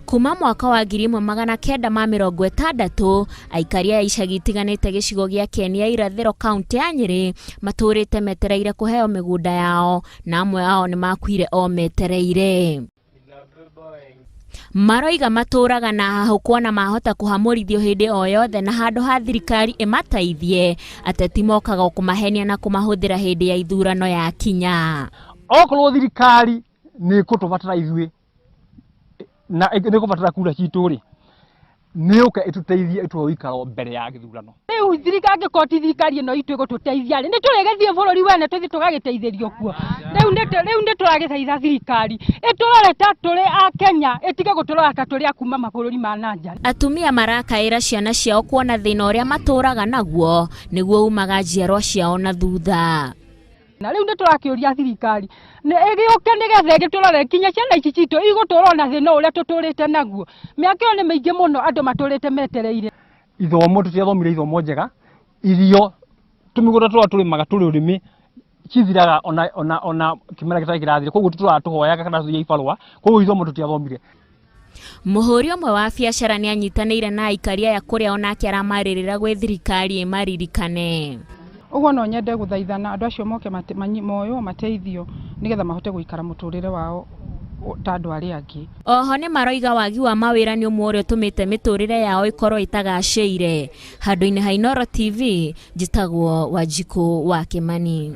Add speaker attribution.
Speaker 1: Kuma mwaka wa 1960, aikari a icagi itiganĩte gĩcigo gĩa Keni ya Irathĩro kaunti ya Nyĩrĩ matũrĩte metereire kũheo mĩgũnda yao na amwe ao nĩ makuire o metereire. Maroiga matũraga na hahũ kuona mahota kũhamũrithio hĩndĩ o yothe na handũ ha thirikari ĩmateithie, ateti mokaga o kũmahenia na kũmahũthĩra hĩndĩ ya ithurano yakinya.
Speaker 2: Okorwo thirikari nĩ ĩkũtũbatara ithuĩ na nĩ ĩkũbatara kura citũ rĩ, nĩ yũke ĩtũteithie ĩtũhe ũikaro mbere ya gĩthurano.
Speaker 3: Rĩu thirikari angĩkorwo ti thirikari ĩno itũ ĩgũtũteithia rĩ, nĩ tũrĩgĩthiĩ bũrũri wene tũthiĩ tũgagĩteithĩrio kuo. Rĩu nĩ rĩu nĩ tũragĩthaitha thirikari ĩtũrore ta tũrĩ a Kenya, ĩtige gũtũrora ta tũrĩ a kuma mabũrũri ma na nja.
Speaker 1: Atumia marakaĩra ciana ciao kuona thĩna ũrĩa matũraga naguo nĩguo umaga njiarwa ciao na thutha.
Speaker 3: Na rĩu nĩ tũrakĩũria thirikari nĩ ĩgĩũke nĩgetha ĩgĩtũrore nginya ciana ici citũ igũtũra na thĩna ũrĩa tũtũrĩte naguo. Mĩaka ĩyo nĩ mĩingĩ mũno andũ matũrĩte metereire.
Speaker 2: Ithomo tũtiathomire ithomo njega, irio tũmĩgũnda tũrĩa tũrĩmaga tũrĩ ũrĩmi cithiraga ona ona ona kĩmera gĩtarĩ kĩrathira, koguo tũtũraga tũhoyaga kana tũthiaga ibarũa, koguo ithomo tũtiathomire.
Speaker 1: Mũhũri ũmwe wa biacara nĩ anyitanĩire na aikari aya kũrĩa onake aramarĩrĩra gwĩ thirikari ĩmaririkane.
Speaker 4: Ũguo no nyende gũthaithana andũ acio moke moywo mateithio nĩgetha mahote gũikara mũtũrĩre wao ta andũ arĩa angĩ.
Speaker 1: Oho nĩ maroiga wagi wa mawĩra nĩ ũmwe ũrĩa ũtũmĩte mĩtũrĩre yao ĩkorwo ĩtagacĩire. Handũ-inĩ ha Inooro TV, njĩtagwo Wanjikũ wa Kĩmani.